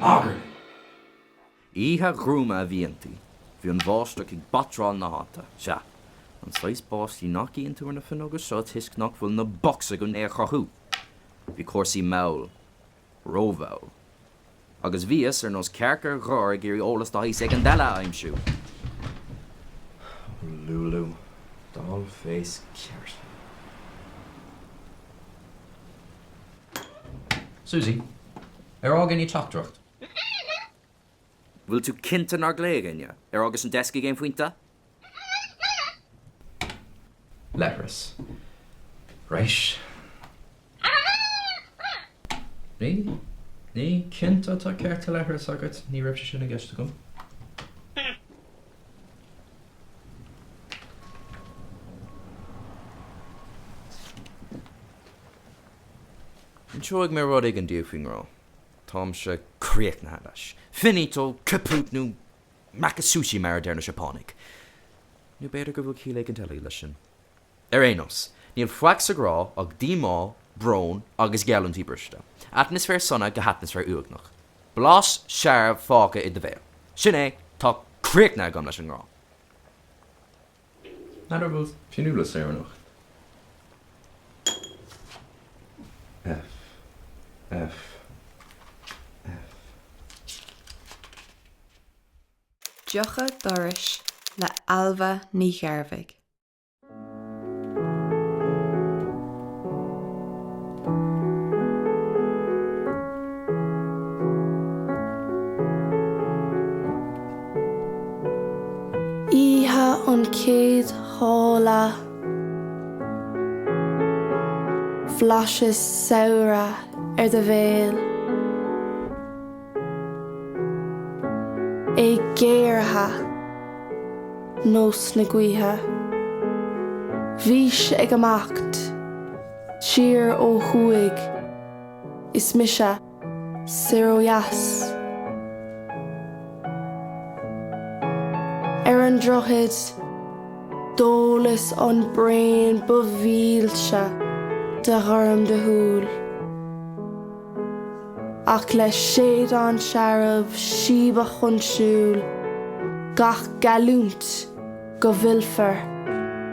Agairne! Oíche ghruama a bhí inti. Bhí an bháisteach ag batráil na háite. Sea, an saghas báistí nach gcíonn tú ar na fuinneoga seo toisc nach bhfuil na bucks againn é a chruthú. Bhí cúrsaí mall. Rómhall. Agus bhíos ar nós cearc ar dhor ag iarraidh eolas de shaghas éigin eile a aimsiú. Ó Lulu, doll face ceart. Susie, ar fhág éinne teachtaireacht? Bhfuil tú cinnte nár ghlaoigh éinne? Ar fhágais an deasc ag aon phointe? Leithreas. Right. Ní, ní, cinnte tá ceart leithreas agat, ní raibh sé sin i gceist agam. Inseoidh mé rud éigin daoibh faoin ngrá. Táimse críochnaithe leis. Finito, kaput nó Make sushi mar a deir na Seapánaigh. Nó b'fhéidir go bhfuil ciall éigin eile leis sin. Ar aon nós, níl faic sa ghrá ach díomá, brón agus geallúintí briste. Atmaisféar sona go hatmaisféar uaigneach. Blas searbh fágtha i do bhéal. Sin é, tá críochnaithe agam leis an ngrá. N'fheadar an bhfuil Fionnuala saor anocht? F. F. F. Deocha Dorais le Ailbhe Ní Ghearbhuigh. Oíche an chéad ghála Bhlaiseas samhradh ar do bhéal É géaraithe nós na gaoithe Bhís ag imeacht siar ó thuaidh is mise soir ó dheas. Ar an droichead, d'ólas an braon ba mhilse de ghorm do shúl. Ach le séideán searbh síobadh chun siúil gach geallúint go bhfillfear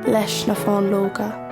leis na fáinleoga.